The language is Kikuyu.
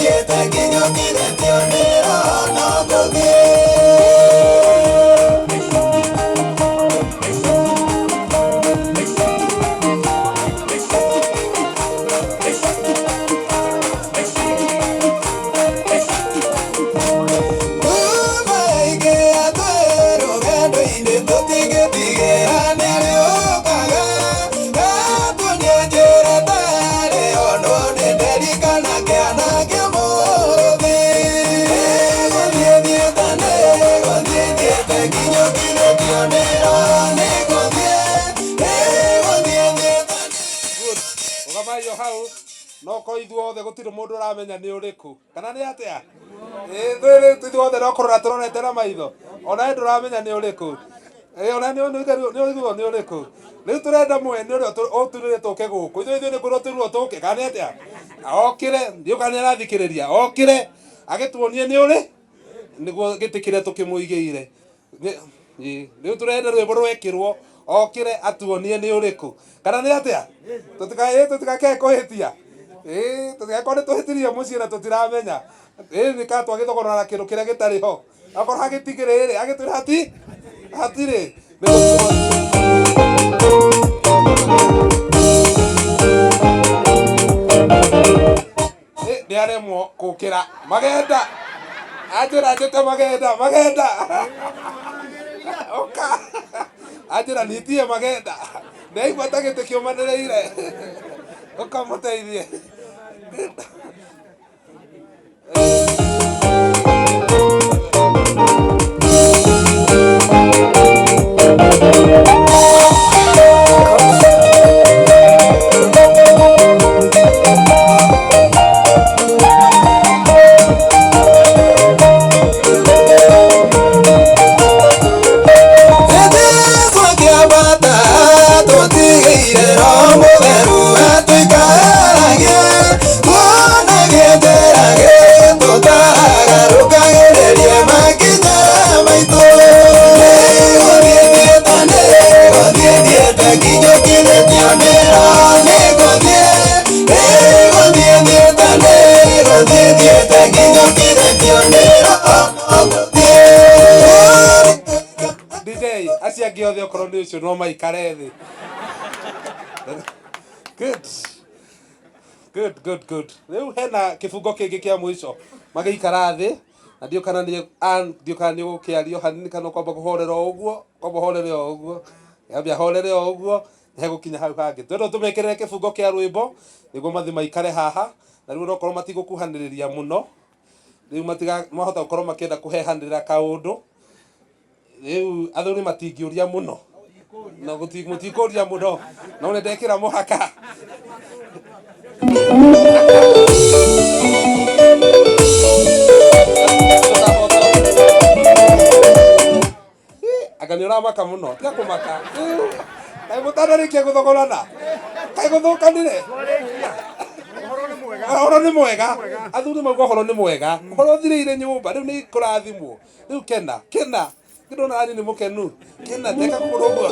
Thiĩte nginyũkithĩtio nĩ Roho no ngũthiĩ. Kuma aingĩ atwĩ rũgendo-inĩ tũtingĩtigĩra nĩarĩũkaga atuonie njĩra tarĩ onwo nĩ nderikana kĩana kĩa mũthĩ. Nĩgũthiĩ thiĩte, nĩgũthiĩ thiĩte nginyũkithĩtio nĩ Roho nĩngũthiĩ. Nĩgũthiĩ thiĩte. Good. Rũgamai o hau no ko ithuothe gũtirĩ mũndũ ũramenya nĩ ũrĩkũ kana nĩ atĩa. Ĩĩ, ithuothe no kũrora tũrorete na maitho, onawe ndũramenya nĩ ũrĩkũ. Ĩĩ, ona nĩ ũiguo nĩ ũrĩkũ. Rĩu tũrenda mwene ũrĩa ũtwĩrire tũke gũkũ, ithuĩ nĩ kwĩrwo twĩrirwo tũke kana nĩ atĩa. Okĩre, ndiũĩ kana nĩ arathikĩrĩria, okĩre agĩtuonie nĩ ũrĩ nĩguo gĩtĩ kĩrĩa tũkĩmũigĩire. Rĩu tũrenda rwĩmbo rwekĩrwo okĩre atuonie nĩ ũrĩkũ kana nĩ atĩa. Tũtikakae kũhĩtia, tũtigakorwo nĩ tũhĩtirie mũciĩ na tũtiramenya. Ĩĩ nĩ ka twagĩthogorana na kĩndũ kĩrĩa gĩtarĩ ho, akorwo hagĩtigĩrĩ rĩ agĩtwĩra hatirĩ. Nĩ aremwo kũkĩra magenda, anjĩra njĩte magenda, magenda ũka, anjĩra nitie magenda, nĩaigua ta gĩtĩ kĩũmanĩrĩire, ũka mũteithie. Jesu akĩambata tũtigĩire Roho Mũtheru atũikaragie, tuonagie njĩra gĩtũtaraga, rũkagĩrĩrie makinya maitũ. Nĩgũthiĩ thiĩte, nĩgũthiĩ thiĩte nginyũkithĩtio nĩ Roho nĩngũthiĩ. Nĩgũthiĩ thiĩte, nĩgũthiĩ thiĩte nginyũkithĩtio nĩ Roho nĩngũthiĩ. DJ, acio angĩ othe okorwo nĩ ũcio no maikare thĩ. Good. Good, good, good. Rĩu hena kĩbungo kĩngĩ kĩa mũico magĩikara thĩ na ndiũ kana nĩ Ann, ndiũ kana nĩ ũgũkĩario hanini kana ũkwamba kũhorera o ũguo, kwamba ũhorere o ũguo, yambia horere o ũguo, hegũkinya hau hangĩ. Twendwo tũmekĩrĩre kĩbungo kĩa rwĩmbo nĩguo mathiĩ maikare haha na rĩu onokorwo matigũkuhanĩrĩria mũno, rĩu matiga mahota gũkorwo makĩenda kũhehanĩra kaũndũ. Rĩu athuri matingĩũria mũno na mũtikũria mũno, no nĩ ndekĩra mũhaka. Anga nĩ ũramaka mũno, tiga kũmaka. Kaĩ mũtanarĩkia gũthogorana, kaĩ gũthũkanire. Ũhoro nĩ mwega, athuri mauga ũhoro nĩ mwega, ũhoro ũthirĩire nyũmba, rĩu nĩ kũrathimwo. Rĩu kena, kena, ndĩrona ani nĩ mũkenu, kena, teka kũgũrũ ũguo.